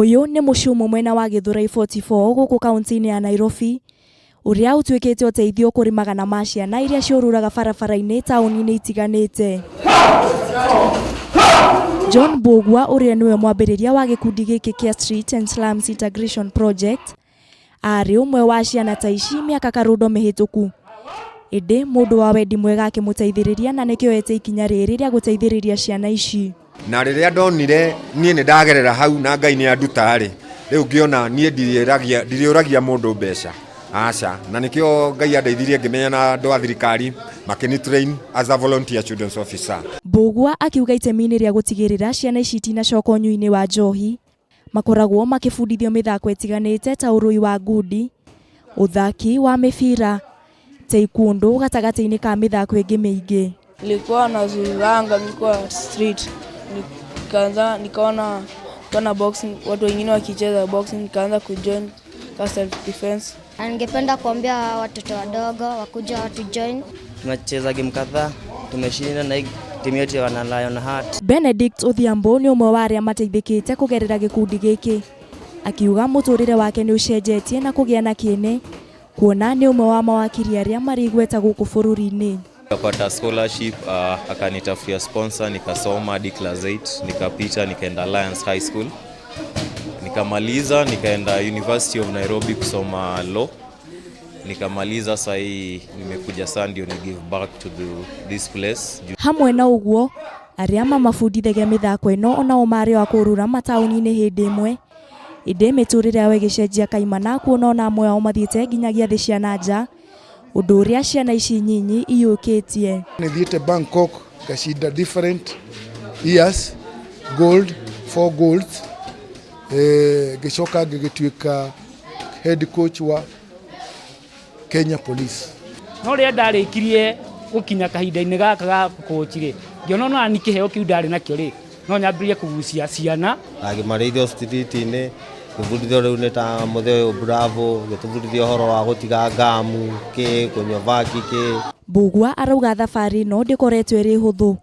Ũyũ nĩ mũciĩ mwena wa Gĩthũrai 44 gũkũ kaunti-inĩ ya Nairobi, ũrĩa ũtuĩkĩte ũteithio kũrĩ magana ma ciana iria ciũrũraga barabara-inĩ taũni-inĩ itiganĩte. John Mbugua ũrĩa nĩwe mwambĩrĩria wa gĩkundi gĩkĩ kĩa Street and Slums Integration Project arĩ ũmwe wa ciana ta ici mĩaka karũndo mĩhĩtũku. Ĩndĩ mũndũ wa wendi mwega akĩmũteithĩrĩria na nĩkĩo oete ikinya rĩrĩ rĩa gũteithĩrĩria ciana ici. Na rĩrĩa ndonire niĩ nĩ ndagerera hau na Ngai nĩ anduta rĩ, rĩu ngĩona niĩ ndirĩũragia mũndũ mbeca, aca. Na nĩkĩo Ngai andeithirie ngĩmenya na andũ a thirikari makĩni train as a volunteer children's officer. Mbugua akiuga itemi-inĩ rĩa gũtigĩrĩra ciana ici itinacoka ũnyui-inĩ wa njohi, makoragwo makĩbundithio mĩthako ĩtiganĩte ta ũrũi wa ngundi, ũthaki wa mĩbira, taekwondo gatagatĩ-inĩ ka mĩthako ĩngĩ mĩingĩ. Nilikuwa nazururanga, nilikuwa street, nikaanza nikaona nikaona boxing, watu wengine wakicheza boxing, nikaanza kujoin ka self defense. Na ningependa kuambia watoto wadogo wakuja watu join. Tumecheza game kadhaa, tumeshinda na hii timu yetu ya wana Lion Heart. Benedict Odhiambo nĩ ũmwe wa arĩa mateithĩkĩte kũgerera gĩkundi gĩkĩ, akiuga mũtũrĩre wake nĩ ũcenjetie na kũgĩa na kĩene, kuona nĩ ũmwe wa mawakiri arĩa marĩ igweta gũkũ bũrũri-inĩ. Nikapata scholarship, akanitafutia sponsor, nikasoma hadi class 8, nikapita, nikaenda Alliance High School, nikamaliza, nikaenda University of Nairobi kusoma law, nikamaliza. Sahii nimekuja saa ndio ni give back to this place. Hamwe na ũguo, arĩa mamabundithagia mĩthako ĩno onao marĩ o a kũrũra mataũni-inĩ hĩndĩ ĩmwe, ĩndĩ mĩtũrĩre yao ĩgĩcenjia kaimana kuona ona amwe ao mathiĩte nginyagia thĩ cia na nja, ũndũ ũrĩa ciana ici nyinyi iyũkĩtie. Nithiĩte Bangkok ngacinda different years gold, four golds, ngĩcoka ngĩgĩtuĩka head coach wa Kenya Police. No rĩrĩa ndarĩkirie gũkinya kahinda-inĩ gaka ga coach rĩ, ngĩona ona ni kĩheo kĩu ndarĩ nakĩo rĩ, no nyambĩrĩrie kũgucia ciana. Ngĩmarĩithio street-inĩ, ngĩbundithio rĩu nĩ ta mũthee ũyũ Bravo, gĩtũbundithia ũhoro wa gũtiga ngamu kĩ kũnyua bangi kĩ. Mbugua arauga thabarĩ ĩno ndĩkoretwo ĩrĩ hũthũ,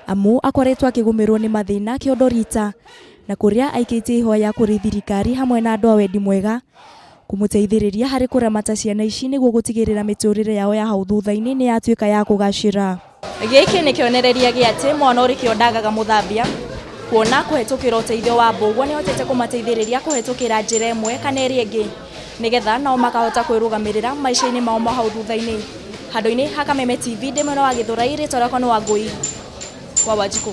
amu akoretwo akĩgũmĩrwo nĩ mathĩna kĩondo rita, na kũrĩa aikĩtie ihoya kũrĩ thirikari hamwe na andũ a wendi mwega kũmũteithĩrĩria harĩ kũramata ciana ici nĩguo gũtigĩrĩra mĩtũrĩre yao ya hau thutha-inĩ nĩ yatuĩka ya kũgacĩra. Gĩkĩ nĩ kĩonereria gĩa atĩ mwana ũrĩ kĩo ndagaga mũthambia, kuona kũhetũkĩra ũteithio wa Mbugua nĩahotete kũmateithĩrĩria kũhetũkĩra njĩra ĩmwe kana ĩrĩa ĩngĩ, nĩgetha nao makahota kwĩrũgamĩrĩra maica-inĩ mao ma hau thutha-inĩ. Handũ-inĩ ha Kameme TV ndĩ mwena wa Gĩthũrai, rĩtwa rĩakwa nĩ Wangũi wa Wanjikũ.